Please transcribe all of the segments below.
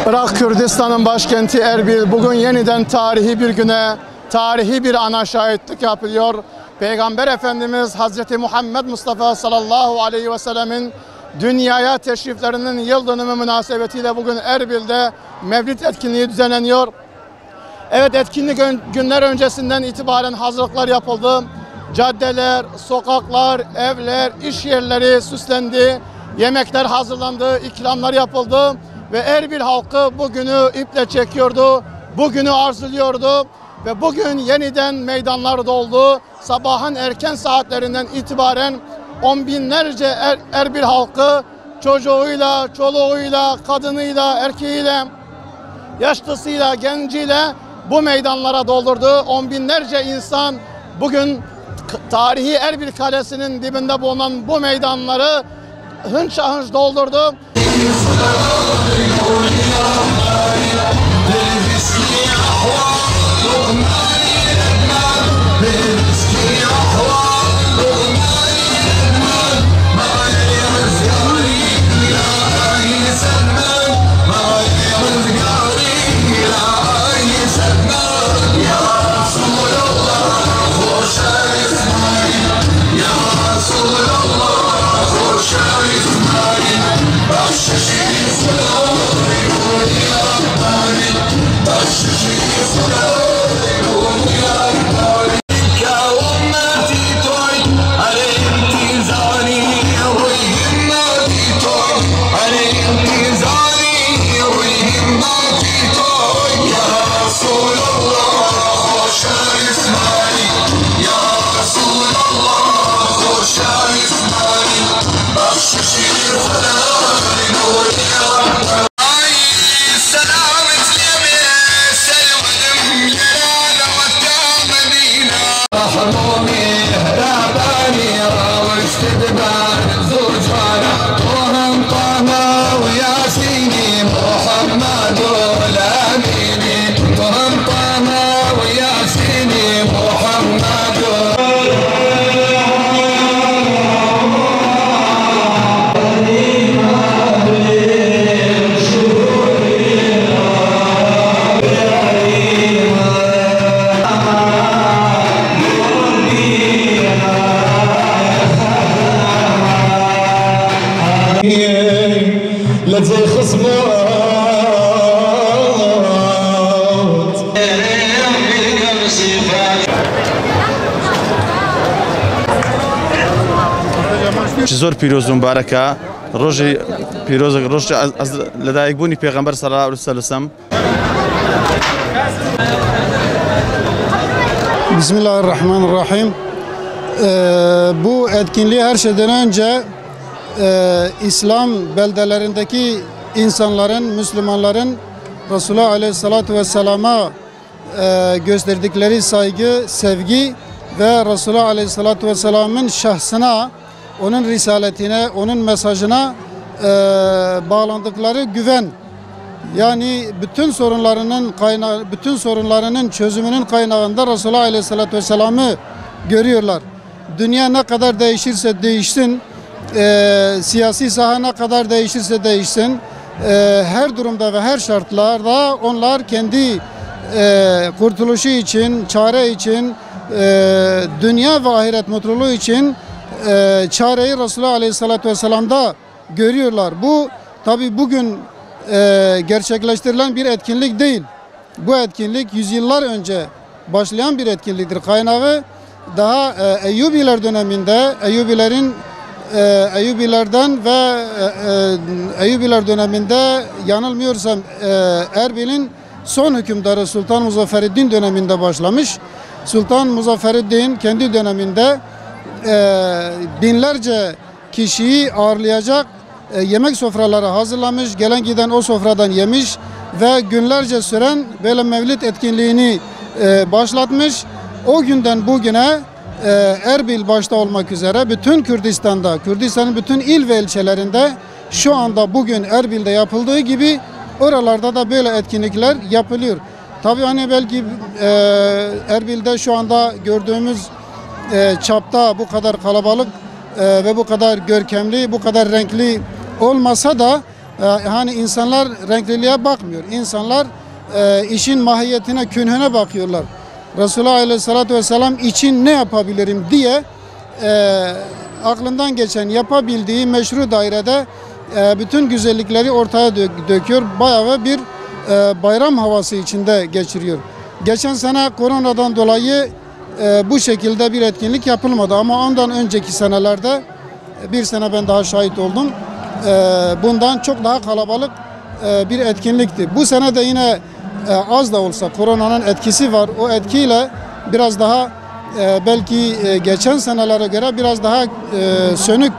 Irak Kürdistan'ın başkenti Erbil bugün yeniden tarihi bir güne, tarihi bir ana şahitlik yapıyor. Peygamber Efendimiz Hazreti Muhammed Mustafa sallallahu aleyhi ve sellemin dünyaya teşriflerinin yıl dönümü münasebetiyle bugün Erbil'de Mevlid etkinliği düzenleniyor. Evet, etkinlik günler öncesinden itibaren hazırlıklar yapıldı. Caddeler, sokaklar, evler, iş yerleri süslendi. Yemekler hazırlandı, ikramlar yapıldı ve Erbil halkı bugünü iple çekiyordu, bugünü arzuluyordu ve bugün yeniden meydanlar doldu. Sabahın erken saatlerinden itibaren on binlerce Erbil halkı çocuğuyla, çoluğuyla, kadınıyla, erkeğiyle, yaşlısıyla, genciyle bu meydanlara doldurdu. On binlerce insan bugün tarihi Erbil Kalesi'nin dibinde bulunan bu meydanları hınça hınç doldurdu. زۆر پیرۆز و مبارەکە ڕۆژی پیرۆزە ڕۆژی لەدایکبوونی پێغەمبەر صلی الله علیه وسلم. Bismillahirrahmanirrahim. Bu etkinliği her şeyden önce İslam beldelerindeki insanların, Müslümanların Resulullah Aleyhisselatü Vesselam'a gösterdikleri saygı, sevgi ve Resulullah Aleyhisselatü Vesselam'ın şahsına, onun risaletine, onun mesajına bağlandıkları güven. Yani bütün sorunlarının kaynağı, bütün sorunlarının çözümünün kaynağında Resulullah Aleyhisselatü Vesselam'ı görüyorlar. Dünya ne kadar değişirse değişsin, siyasi saha ne kadar değişirse değişsin, her durumda ve her şartlarda onlar kendi kurtuluşu için, çare için, dünya ve ahiret mutluluğu için çareyi Resulullah Aleyhisselatü Vesselam'da görüyorlar. Bu tabi bugün gerçekleştirilen bir etkinlik değil. Bu etkinlik yüzyıllar önce başlayan bir etkinliktir. Kaynağı daha Eyyubiler döneminde, Eyyubilerden ve Eyyubiler döneminde yanılmıyorsam Erbil'in son hükümdarı Sultan Muzaffereddin döneminde başlamış. Sultan Muzaffereddin kendi döneminde binlerce kişiyi ağırlayacak yemek sofraları hazırlamış, gelen giden o sofradan yemiş ve günlerce süren böyle mevlid etkinliğini başlatmış. O günden bugüne Erbil başta olmak üzere bütün Kürdistan'da, Kürdistan'ın bütün il ve ilçelerinde şu anda bugün Erbil'de yapıldığı gibi oralarda da böyle etkinlikler yapılıyor. Tabii hani belki Erbil'de şu anda gördüğümüz çapta bu kadar kalabalık ve bu kadar görkemli, bu kadar renkli olmasa da Hani insanlar renkliliğe bakmıyor. İnsanlar işin mahiyetine, künhüne bakıyorlar. Resulullah Aleyhisselatü Vesselam için ne yapabilirim diye aklından geçen yapabildiği meşru dairede bütün güzellikleri ortaya döküyor. Bayağı bir bayram havası içinde geçiriyor. Geçen sene koronadan dolayı bu şekilde bir etkinlik yapılmadı ama ondan önceki senelerde bir sene ben daha şahit oldum. Bundan çok daha kalabalık bir etkinlikti. Bu sene de yine az da olsa koronanın etkisi var. O etkiyle biraz daha belki geçen senelere göre biraz daha sönük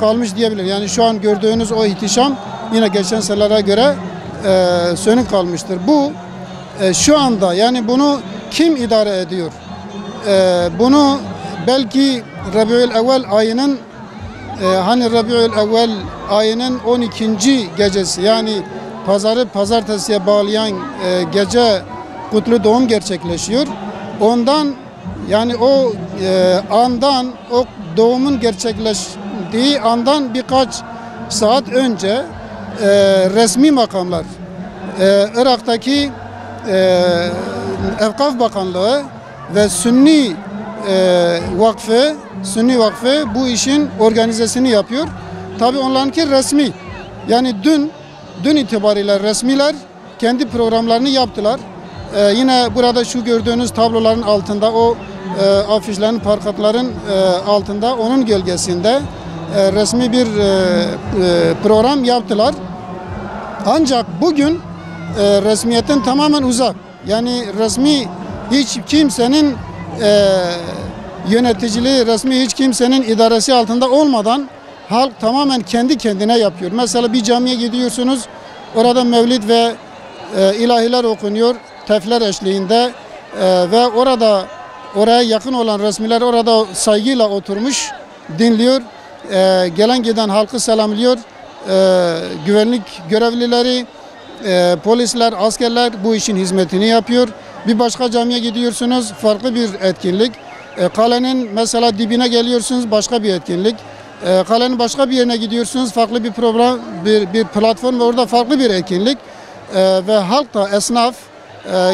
kalmış diyebilir. Yani şu an gördüğünüz o ihtişam yine geçen senelere göre sönük kalmıştır. Bu şu anda yani bunu kim idare ediyor? Bunu belki Rebiül Evvel ayının hani Rebiül Evvel ayının 12. gecesi yani pazarı pazartesiye bağlayan gece kutlu doğum gerçekleşiyor. Ondan yani o andan o doğumun gerçekleştiği andan birkaç saat önce resmi makamlar Irak'taki Evkaf Bakanlığı ve Sünni Vakfı bu işin organizesini yapıyor. Tabii onlarınki resmi. Yani dün itibariyle resmiler kendi programlarını yaptılar. Yine burada şu gördüğünüz tabloların altında o afişlerin, parkatların altında onun gölgesinde resmi bir program yaptılar. Ancak bugün resmiyetten tamamen uzak. Yani resmi hiç kimsenin yöneticiliği, resmi hiç kimsenin idaresi altında olmadan halk tamamen kendi kendine yapıyor. Mesela bir camiye gidiyorsunuz, orada mevlid ve ilahiler okunuyor tefler eşliğinde ve orada oraya yakın olan resmiler orada saygıyla oturmuş dinliyor. Gelen giden halkı selamlıyor. Güvenlik görevlileri, polisler, askerler bu işin hizmetini yapıyor. Bir başka camiye gidiyorsunuz, farklı bir etkinlik. Kalenin mesela dibine geliyorsunuz, başka bir etkinlik. Kalenin başka bir yerine gidiyorsunuz, farklı bir program, bir platform ve orada farklı bir etkinlik. Ve halk da esnaf,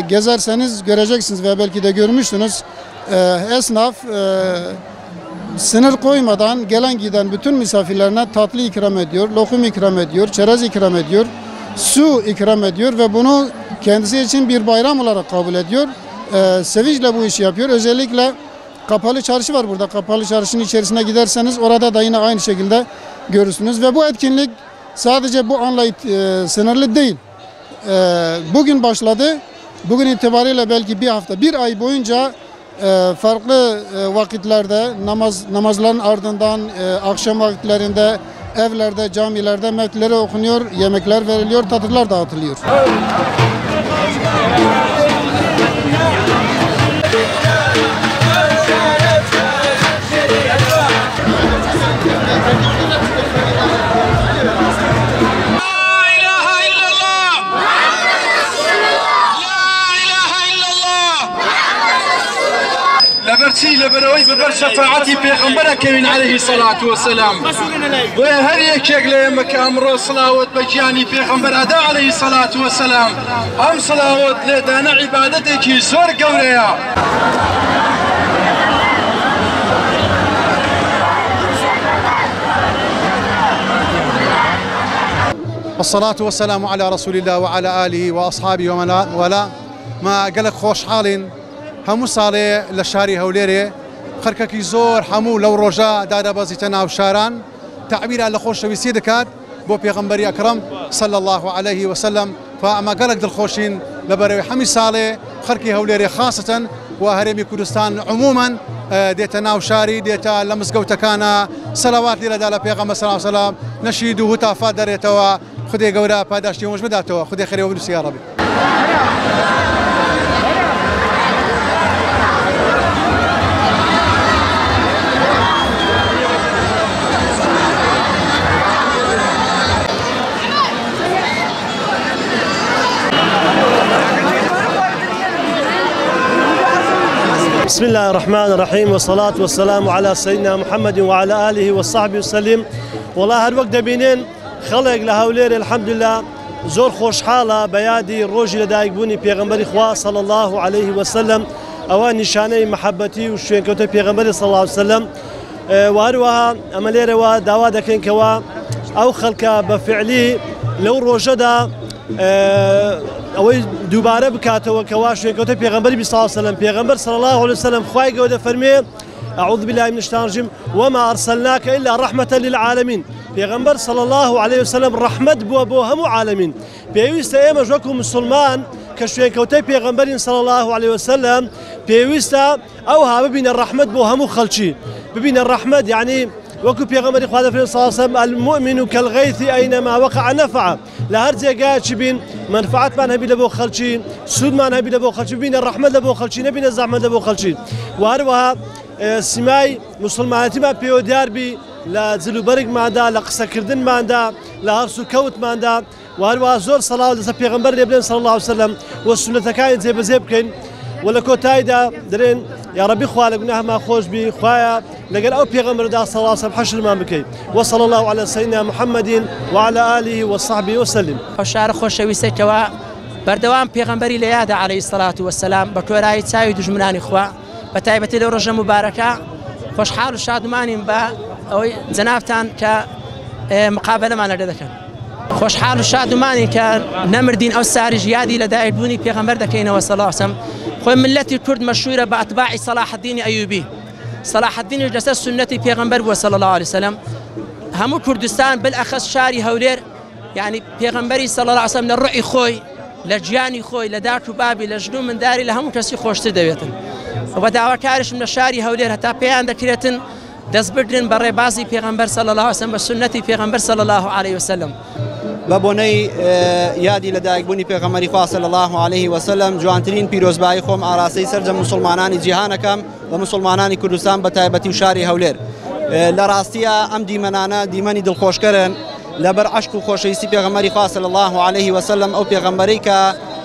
gezerseniz göreceksiniz ve belki de görmüşsünüz. Esnaf sınır koymadan gelen giden bütün misafirlerine tatlı ikram ediyor, lokum ikram ediyor, çerez ikram ediyor, su ikram ediyor ve bunu kendisi için bir bayram olarak kabul ediyor. Sevinçle bu işi yapıyor. Özellikle kapalı çarşı var burada. Kapalı çarşının içerisine giderseniz orada da yine aynı şekilde görürsünüz. Ve bu etkinlik sadece bu anla sınırlı değil. Bugün başladı. Bugün itibariyle belki bir hafta, bir ay boyunca farklı vakitlerde namazların ardından akşam vakitlerinde evlerde, camilerde mevlidleri okunuyor, yemekler veriliyor, tatlılar dağıtılıyor. لەبەرچی لەبەرەوەی بەبەر شەفاعەتی پێغەمبەرە کەوین عەلەیهی سەڵات وەسەلام. بۆیە هەر یەکێک لە ئێمە کە ئەمڕۆ سڵاوەت بە گیانی پێغەمبەر ئەدا عەلەیهی سەڵات وەسەلام، ئەم سڵاوەت لێدانە عیبادەتێکی زۆر گەورەیە. والصلاة والسلام على رسول الله وعلى آله وأصحابه ومن والاه. ما قالك خوش حالين هەموو ساڵێ لە شاری هەولێرێ خەرکەکی زۆر هەموو لەو ڕۆژە دادەبەزیتە ناو شاران تعبیرە لە خۆشەویستی دەکات بۆ پێغەمبەری ئەکرەم صلی الله عليه وسلم. فئەمە گەلک دڵخۆشین لە بەرەوەی هەمی ساڵێ خەرکی هەولێرێ خاصەتەن و هەرێمی کوردستان عموما دێتە ناو شاری، دێتە لە مزگەوتەکانە سەلەوات لێرەدا لە پێغەمبەر صلی الله عليه وسلم نەشید و هتافات دەرێتەوە. خودێ گەورە پاداشتی هەمووش بداتەوە، خودێ خێرەوە بنووسی یا ڕەبی. بسم الله الرحمن الرحيم والصلاة والسلام على سيدنا محمد وعلى آله وصحبه وسلم. والله هەر وەک دەبینن خەڵک لە هەولێر الحمدلله زۆر خۆشحاڵە بە یادی ڕۆژی لەدایکبوونی پێغەمبەری خوا صلی الله علیه وسلم، ئەوە نیشانەی مەحەبەتی و شوێنکەوتەی پێغەمبەری صلی الله علیه وسلم. و هەروەها ئەمە لێرەوە داوا دەکەین کەوا ئەو خەڵکە بە فعلی لەو ڕۆژەدا ئەوەی دووبارە بکاتەوە کەوا شوێنکەوتەی پێغەمبەری صلی الله علیه وسلم. پێغەمبەر صلی الله علیه وسلم خوای گەورە فەرمێ أعوذ بالله من الشيطان الرجيم وما أرسلناك إلا رحمة للعالمين. پێغەمبەر صلی الله علیه وسلم ڕەحمەت بووە بۆ هەموو عالەمین. پێویستە ئێمەش وەکو مسلمان کە شوێنکەوتەی پێغەمبەرین صلی الله علیه وسلم پێویستە ئەوها ببینە ڕەحمەت بۆ هەموو خەڵکی، ببینە ڕەحمەت، یعنی وەکو پێغەمبەری خوا دەفەرموێ صلی الله علیه وسلم المؤمن كالغيث أينما وقع نفع. لە هەر جێگایەکی بین منفعەتمان هەبی لە بۆ خەڵکی، سوودمان هەبی لە بۆ خەڵکی، ببینە ڕەحمەت لە بۆ خەڵکی، نەبینە زەحمەت لە بۆ خەڵکی. و هەروەها سیمای مسلمانەتیمان پێوە دیار بی لە جلوبەرگماندا، لە قسەکردنماندا، لە هەرس و کەوتماندا. و هەروەها زۆر سەڵاو لەسەر پێغەمبەر لێ بڵێن صلی الله علیه وسلم و سوننەتەکانی جێبەجێ بکەین. و لە کۆتاییدا دەرێن یا ڕەبی خوا لە گوناهمان خۆش بی، خوایە لەگەر ئەو پێغەمبەردا صلی الله علیه وسلم حەشرمان بکەی. وصلی الله علی سیدنا محمد وعلى آله وصحبه وسلم. ئەو شارە خۆشەویستێکەوە بەردەوام پێغەمبەری لە یادە عەلەیهی سەڵات وەسەلام بە کۆرایی چاوی دوژمنانی خوا، بە تایبەتی لەو ڕۆژە مبارەکە خۆشحاڵ و شادمانین بە ئەوەی جەنابتان کە مقابلەمان لەگە دەکەن. خۆشحاڵ و شادمانین کە نەمردین ئەو ساریش یادی لەدایکبوونی پێغەمبەر دەکەینەوە صلی الله علیه وسلم. خۆی ملەتی کورد مەشهورە بە ئەتباعی سەلاحەدینی ئەیوبی. سەلاحەدینیش لەسەر سوننەتی پێغەمبەر بووە صلی الله علیه وسلم. هەموو کوردستان بالئەخەص شاری هەولێر، یعنی پێغەمبەری صلی الله علیه وسلم لە ڕوحی خۆی، لە گیانی خۆی، لە داک و بابی، لە ژن و منداری، لە هەموو کەسی خۆشتر دەوێتن. و داواکارشم لە شاری هەولێر هەتا پێیان دەکرێتن دەست بگرن بە ڕێبازی پێغەمبەر صلی الله علیه وسلم، بە سوننەتی پێغەمبەر صلی الله علیه وسلم. بە بۆنەی یادی لەدایکبوونی پێغەمبەری خوا صلی الله علیه وسلم جوانترین پیرۆزبایی خۆم ئاراستەی سەرجەم مسلمانانی جیهانەکەم و مسلمانانی کوردستان بە تایبەتی و شاری هەولێر. لە ڕاستیە ئەم دیمەنانە دیمەنی دڵخۆشکەرن لەبەر عەشق و خۆشەویستی پێغەمبەری خوا صلی الله علیه وسلم، ئەو پێغەمبەرەی کە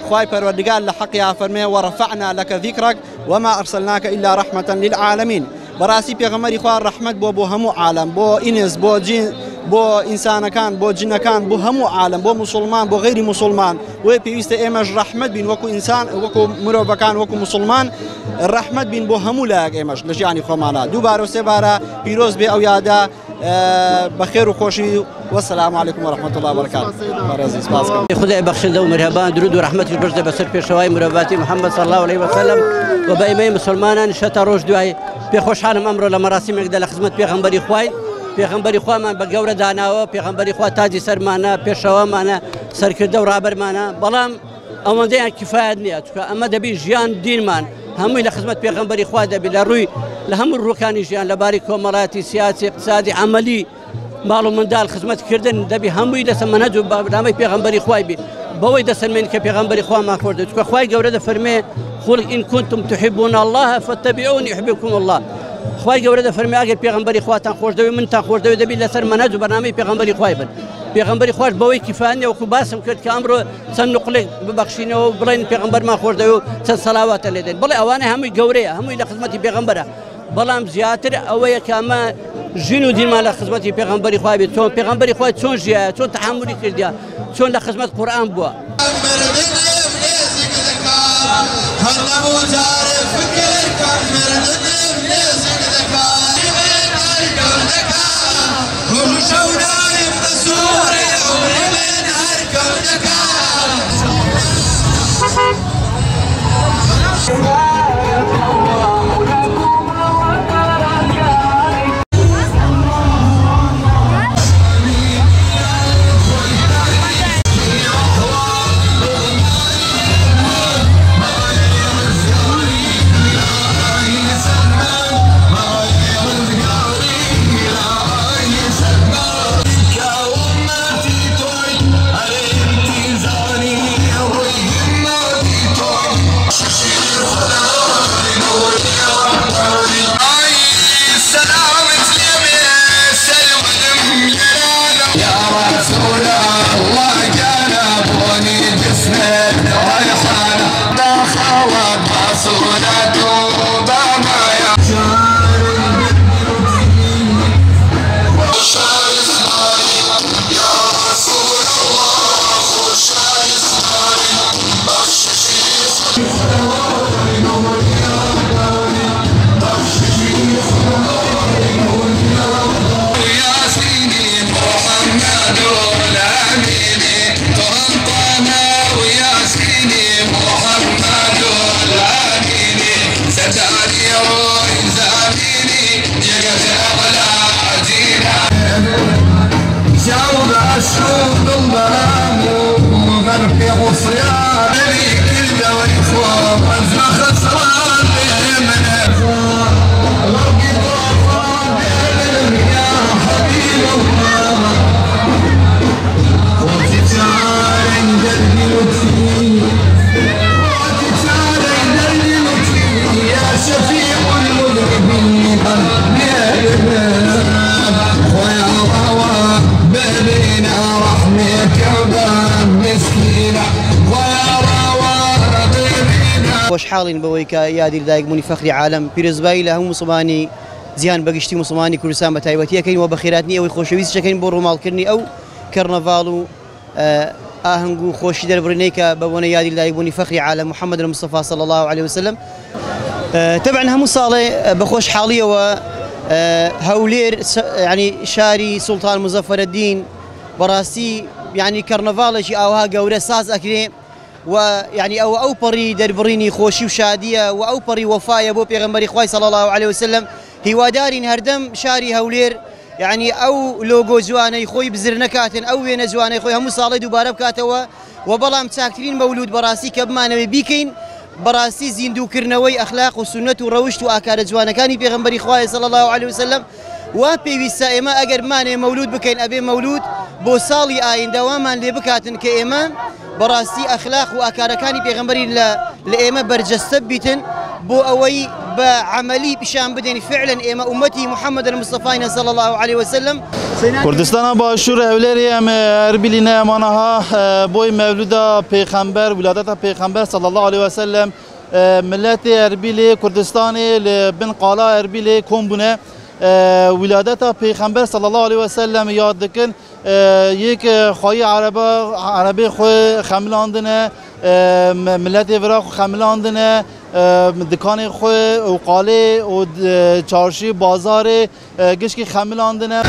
خوای پەروەردگار لە حەقیا فەرمێ وەڕەفەعنا لەکە ذیکرەک وما ئەرسەلناکە ئیلا ڕەحمەتە للعالمین. بەڕاستی پێغەمبەری خوا ڕەحمەت بۆ هەموو عالەم، بۆ ئینس، بۆ جین، بۆ ئینسانەکان، بۆ جنەکان، بۆ هەموو عالەم، بۆ مسلمان، بۆ غەیری مسلمان. بۆیە پێویستە ئێمەش ڕەحمەت بین وەکو ئینسان، وەکو مرۆڤەکان، وەکو مسلمان ڕەحمەت بین بۆ هەموو لایەک ئێمەش لە ژیانی خۆمانە. دووبارە و سێبارە پیرۆز بێ ئەو یادە بە خێر و خۆشی. والسلام علیکم ورحمة الله وبرکاته. بەڕێزی سپاس کەم. خدای بەخشندە و میهرەبان درود و ڕەحمەتیش بەرزە بەسەر پێشەوای مرۆڤاتی محەممەد صلی الله علیه وسلم و بە ئێمەی مسلمانان شەتا ڕۆژ دوای. پێخۆشحاڵم ئەمڕۆ لە مەراسیمێکدا لە خزمەت پێغەمبەری خوای، پێغەمبەری خوامان بە گەورە داناوە، پێغەمبەری خوا تاجی سەرمانە، پێشەوەمانە، سەرکردە و ڕابەرمانە، بەڵام ئەوەندەیان کفایەت نییە، چونکە ئەمە دەبی ژیان دینمان هەمووی لە خزمەت پێغەمبەری خوا دەبی لە ڕووی لە هەموو ڕووکانی ژیان، لەباری کۆمەڵاتی، سیاسی، اقتصادی، عەمەلی، ماڵ و منداڵ خزمەتکردن دەبی هەمووی لەسەر مەنهەج و بەرنامەی پێغەمبەری خوای بی. بەوەی دەسەلمێن کە پێغەمبەری خوامان خۆش دەوێت، چونکە خوای گەورە دەفەرمێ قل إن كنتم تحبون الله فاتبعوني يحببكم الله. خوای گەورە دەفەرمێ ئەگەر پێغەمبەری خواتان خۆش دەوێت، منتان خۆش دەوێت، دەبی لەسەر مەنهەج و بەرنامەی پێغەمبەری خوای بن. پێغەمبەری خواش بەوەی کیفایە نییە، وەکو باسم کرد کە ئەمڕۆ چەند نقلێک ببەخشینەوە و بڵێن پێغەمبەرمان خۆش دەوێت و چەند سەلاواتە لێ دێن. بڵێ ئەوانە هەمووی گەورەیە، هەمووی لە خزمەتی پێغەمبەرە، بەڵام زیاتر ئەوەیە کە ئەمە ژین و دینمان لە خزمەتی پێغەمبەری خوای بێت. چۆن پێغەمبەری خوای چۆن ژیایە، چۆن تەحەمولی کردیە، چۆن لە خزمەت قورئان بووە. خۆشحاڵین بەوەی کە یادی لەدایکبوونی فەخری عالەم، پیرۆزبایی لە هەموو موسڵمانی جیهان بەگشتی و موسڵمانی کوردستان بە تایبەتی ئەکەین و بەخێرهاتنی ئێوەی خۆشەویستیش ئەکەین بۆ ڕووماڵکردنی ئەو کەرنەڤاڵ و ئاهەنگ و خۆشی دەربڕینەی کە بە بۆنەی یادی لەدایکبوونی فەخری عالەم محمد المصطفی صلی اللە علیه وسلم. تەبعەن هەموو ساڵێ بە خۆشحاڵیەوە هەولێر یعنی شاری سوڵتان مزەفەرەدین بەڕاستی یعنی کەرنەڤاڵێکی ئاوها گەورە ساز ئەکرێ و یعنی ئەوە ئەو پەڕی دەربڕینی خۆشی و شادیە و ئەو پەڕی وەفایە بۆ پێغەمبەری خوای صلی اللە علیه وسلم. هیوادارین هەردەم شاری هەولێر یعنی ئەو لۆگۆ جوانەی خۆی بزر نەکاتن، ئەو وێنە جوانەی خۆی هەموو ساڵێ دووبارە بکاتەوە و بەڵام چاکترین مەولود بەڕاستی کە بمانەوێ بیکەین بەڕاستی زیندووکردنەوەی ئەخلاق و سوننەت و ڕەوشت و ئاکارە جوانەکانی پێغەمبەری خوایە صلی اللە علیه وسلم. وا پێویستە ئێمە ئەگەر بمانەوێ مەولود بکەین ئەبێ مەولود بۆ ساڵی ئایندە وامان لێ بکاتن کە ئێمە بەڕاستی ئەخلاق و ئاکارەکانی پێغەمبەری لە ئێمە بەرجەستە بیتن بۆ ئەوەی بە عەمەلی پیشان بدەین فعلا ئێمە ئومەتی محەممەد المستەفاینە صلی اللە علیه وسلم. کوردستانا باشوور هەولێرێ ئەم ئەربیلی نەمانەها بۆی مەولودا پێخەمبەر ولادەتا پێخەمبەر صلی اللە علیه وسلم ملەتێ ئەربیلێ کوردستانێ لە بن قالا ئەربیلێ کۆم بوونە ولادەتا پێخەمبەر صلی اللە علیه وسلم یاد دکن. یەک خۆی عەرەبە عەرەبێ خۆی خەملاندنە ملەتێ ورا خو خەملاندنە دکانێ خۆی و قالێ و چارشی بازارێ گشکی خەملاندنە.